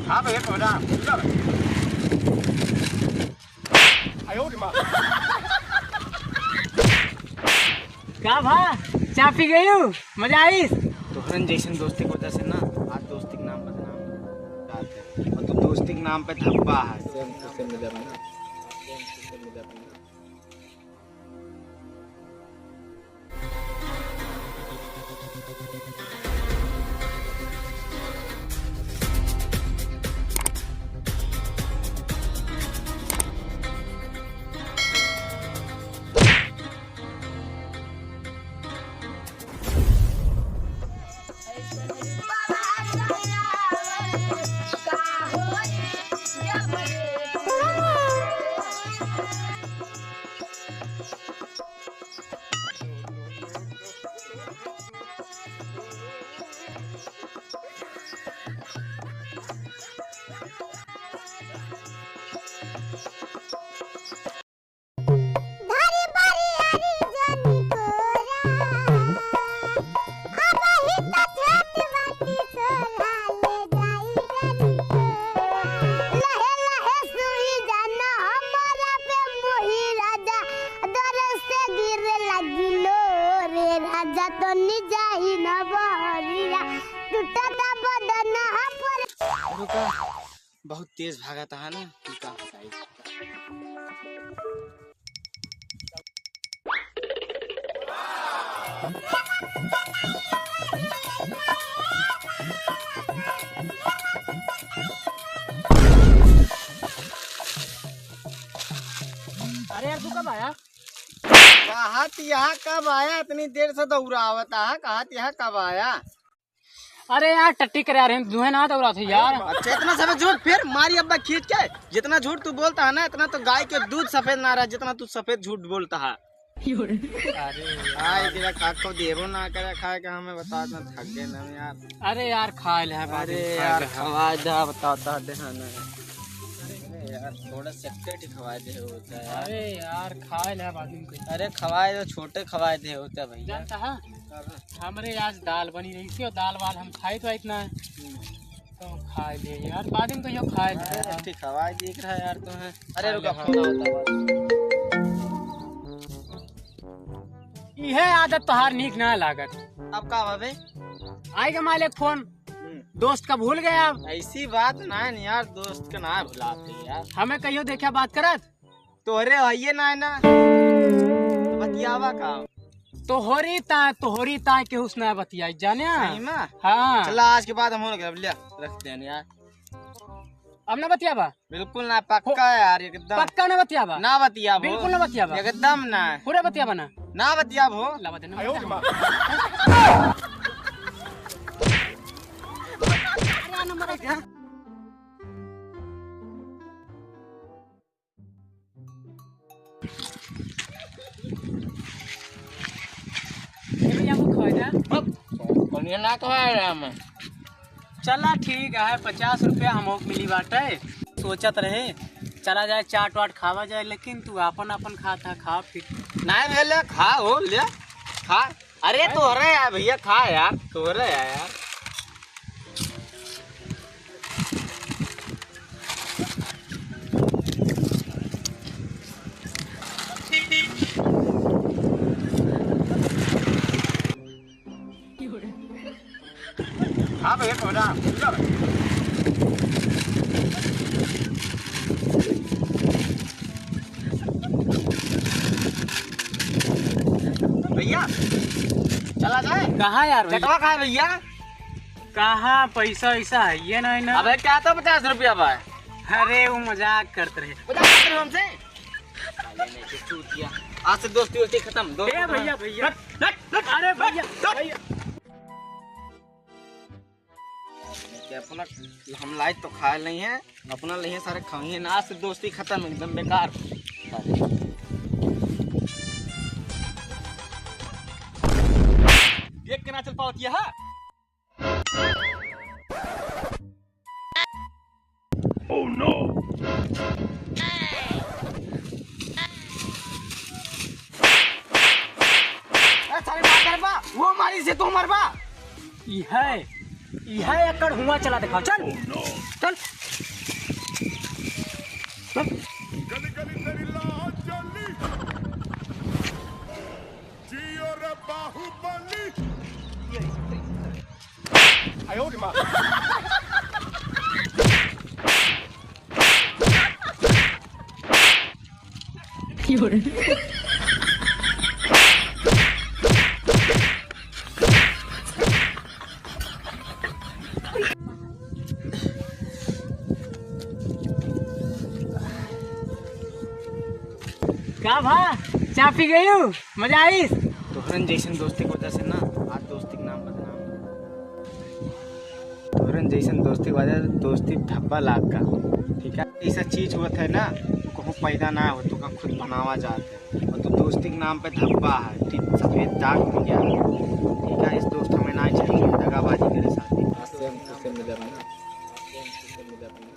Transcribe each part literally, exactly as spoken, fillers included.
हाँ भैया, थोड़ा, पूरा। का भा, चाय पी गयू? मजा आइस? तोहरन जैसन दोस्ती की वजह से ना, आज दोस्ती के नाम बदनाम। और तू दोस्ती के नाम पे धब्बा है। सेम टू सेम मिला था ना। सेम टू सेम मिला था ना। धरी बरियारी जनी तोरा, अबही त छोट बाटी तोरा, ले जाई जनी तोरा। लहे लहे सुई जाना हमारा पे मोही राजा, दर से गिरे लगी लो रे राजा, तो निजाही न बहरिया, टूटता बदन पर। रुका। बहुत तेज भागत है ना, तू का बताई। अरे यार, तू कब आया? कहा तू यहाँ कब आया? इतनी देर से दौड़ावत है, कहा तू यहाँ कब आया? अरे यार, टट्टी करे यार, हम दुहे ना दौड़ा थे यार। अच्छा, इतना सफेद झूठ, फिर मारी अब्बा खींच के। जितना झूठ तू बोलता है ना, इतना तो गाय के दूध सफेद ना रहा, जितना तू सफेद झूठ बोलता है। अरे यार। खाए तेरा काको देबो ना करे खाए के, हमें बता, इतना थक गए ना हम यार। अरे यार, खा ले है, बाद में अरे खा यार, ले है। खवा दे, बताता दे है ना। अरे यार, थोड़ा सेपरेट ही खवा दे होता है यार। अरे यार, खा ले है, बाद में कुछ। अरे खवाए तो छोटे खवाए दे होता है भैया। जानता है? हाँ। हमरे आज दाल बनी रही थी और दाल वाल हम खाई तो इतना है। हम्म। तो खा ले यार, बाद में कहियो खा ले। अरे, ठीक खवाई दिख रहा है यार तुम्हें। अरे, रुका, खा ले। फोन आवता है। इहे आदत तोहार नीक ना लागत। अब का बाबे? आइगा मालिक फोन। हम्म। दोस्त का भूल गया अब। ऐसी बात ना है यार, दोस्त का ना भुलाते यार। हमें कहियो देखा बात करत। तोहरे हइये ना है ना। तो बतियावा का? तोहरी ता, तोहरी ता केहू से ना बतियाई, जाने? सही में? हाँ। चला, आज के बाद हम हो गए, अब ले, रख देने यार। अब ना बतियाबा? बिल्कुल ना, पक्का हो-, यार, एकदम। पक्का ना बतियाबा? ना बतियाबो। बिल्कुल ना बतियाबा? एकदम ना। पूरा बतियाबा ना? ना बतियाबो। लावा देना। आयो रे माँ। अरे, आ नंबर आ गया। ए भैया, वो खा जा। अब बढ़िया ना खवाए रहे हमें। चला ठीक है, पचास रुपया हमको मिली बाटे। सोचत रहे चला जाए चाट वाट खावा जाए, लेकिन तू आपन आपन खाता, खा फिर। नहीं भैया, ले, खा हो, ले, खा। अरे तोहरे यार भैया, खा यार, तोहरे यार, यार। हाँ भैया, थोड़ा, पूरा। भैया, चला जाए? कहाँ यार भैया? चटवा कहाँ है भैया? कहाँ पैसा वैसा है ये नहीं ना। अबे क्या तो पचास रुपया बा? अरे वो मजाक करत रहे। मजाक करत रहे हमसे? साले नहीं तो चूतिया। आज से दोस्ती वोस्ती खत्म। दोस्ती ए खत्म। भैया, भैया। हट, हट, हट, अरे भैया, हट। भैया। कि अपना हम लाइट तो खाए नहीं है, अपना नहीं है सारे खाए हैं ना, आज से दोस्ती खत्म, एकदम बेकार। देख के ना चल पावत ये, हाँ? Oh no! ए, सारे मार करबा, वो मारी से तू मरबा। ई है। यह एकड़ हुआ चला देखा, चल, चल, चल। गली गली तेरी लाज चली। जियो रे बाहुबली। आयो रे माँ। का भा, चाय पी गयू? मजा आइस? तोहरन जैसन दोस्ती की वजह से ना, आज दोस्ती के नाम बदनाम। तोहरन जैसन दोस्ती की वजह से दोस्ती ठप्पा लाग का, ठीक है? ऐसा चीज होत है ना, कहूँ पैदा ना हो, तो का खुद बनावा जात है। और तू दोस्ती के नाम पे धब्बा है, ठीक, सफेद दाग बन गया है, ठीक है? इस दोस्त हमें ना चाहिए, दगाबाजी करे साथी। आज से हम तुझसे मिले रहना, आज से हम तुझसे मिले रहना।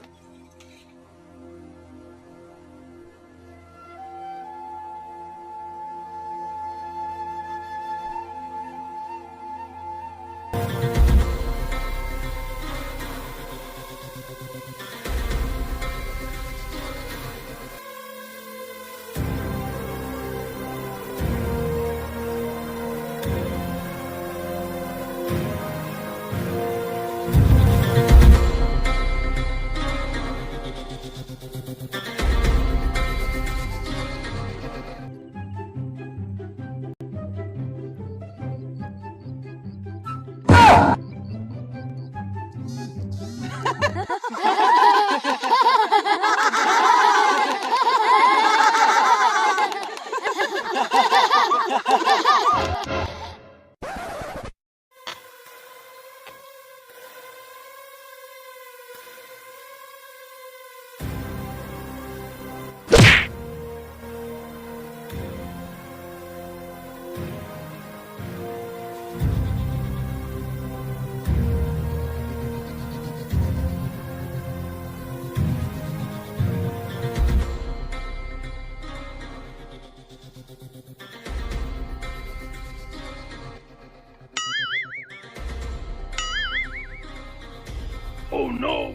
Oh no!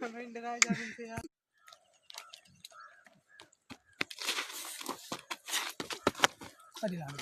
हमें डराए जा तुमसे यार। अरे यार।